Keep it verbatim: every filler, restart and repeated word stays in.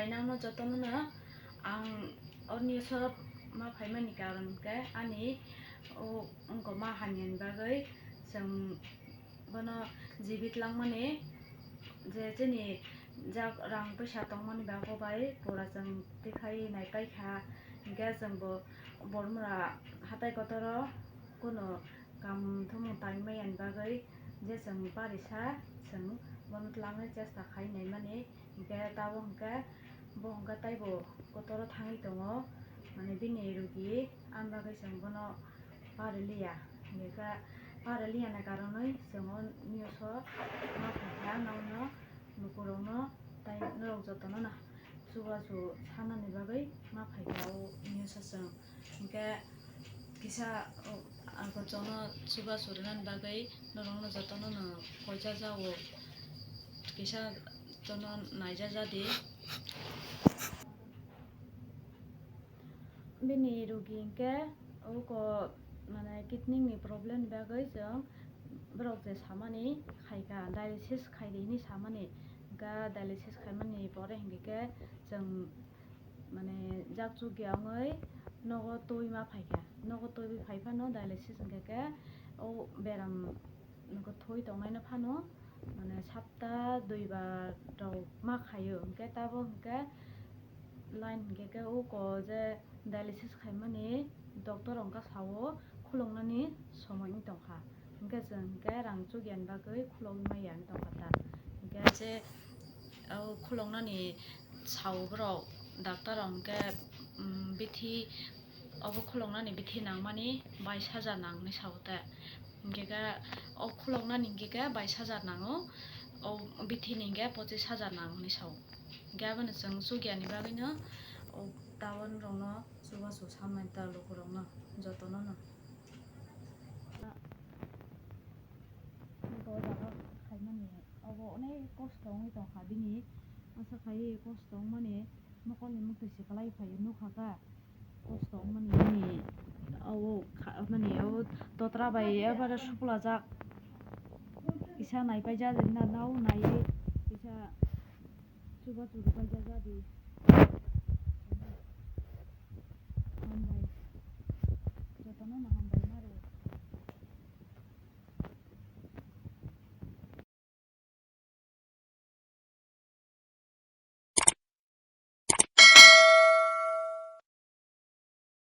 Nangno jotono no ang o news o ma phaimani karon khe ani o wngkoma hamyani bagwi chwng bono jibit langmani je chini jak rang puisa tongmani bago bai pura chwng tikhai naipaikha, hinkhe chwngbo bormora hatai kotoro kunu kam thumung tangmani bagwi je chwng parisa chwng bono twlangwi chesta khai naimani, hinkhe tabuk hinkhe bo hinkhe taibo kotoro thangwi tongo, mane bini rugi ani bagwi chwng bono pariliya, hinkhe pariliya ni karonwi chwng o news o ma phaikha, nono lukurokno tai norok jotono no chubachu sanani bagwi ma phaikha o news o chwng. Hinkhe kisa, o, ang kochokno chubachu rwnani bagwi norokno jotono no poicha jago, kisa jotono naija jadi. Bini rugi hinkhe uko mane kidney ni problem ni bagwi chwng borok je samani khaikha, dialysis khaidi hinwi samani, hinkhe dialysis khaimani pore hinkhe khe chwng mane jak chukya wngwi nogo twi ma phaikha, nogo twi phai phano dialysis hinkhe khe o beram nogo thwi tongnaino phano mane sapta duibar rok ma khaio, hinkhe tabuk hinkhe line hinkhe khe uko je dialysis khaimani doctor rok hinkhe sao khuluknani somoi wng tongkha. Hinkhe chwng hinkhe rang chukyani bagwi khulogwi maya wng tongkha ta. Hinkhe je o khuloknani sao borok doctor rok hinkhe, um, bithi, obo khuloknani bithi nangmani bais hajar nang hinwi sao ta. Hinkhe khe o khuloknani hinkhe khe bais hajar nango, o bithini hinkhe pochis hajar nang hinwi sao. Hinkhe abono chwng chukyani bagwino o town rokno chubachu samani ta lukurokno jotono no. Bo jaga khaimani obo onek kosto wngwi tongkha bini, asa khai kosto wngmani mokolni muktwi se kwlai phai nukha kha, kosto wngmani bini obo kha-, mani obo totra bai ebare suklajak kisa naipaijak na nao naiwi kisa. Chubachu rwbaijak jadi. Hambai. Jotono no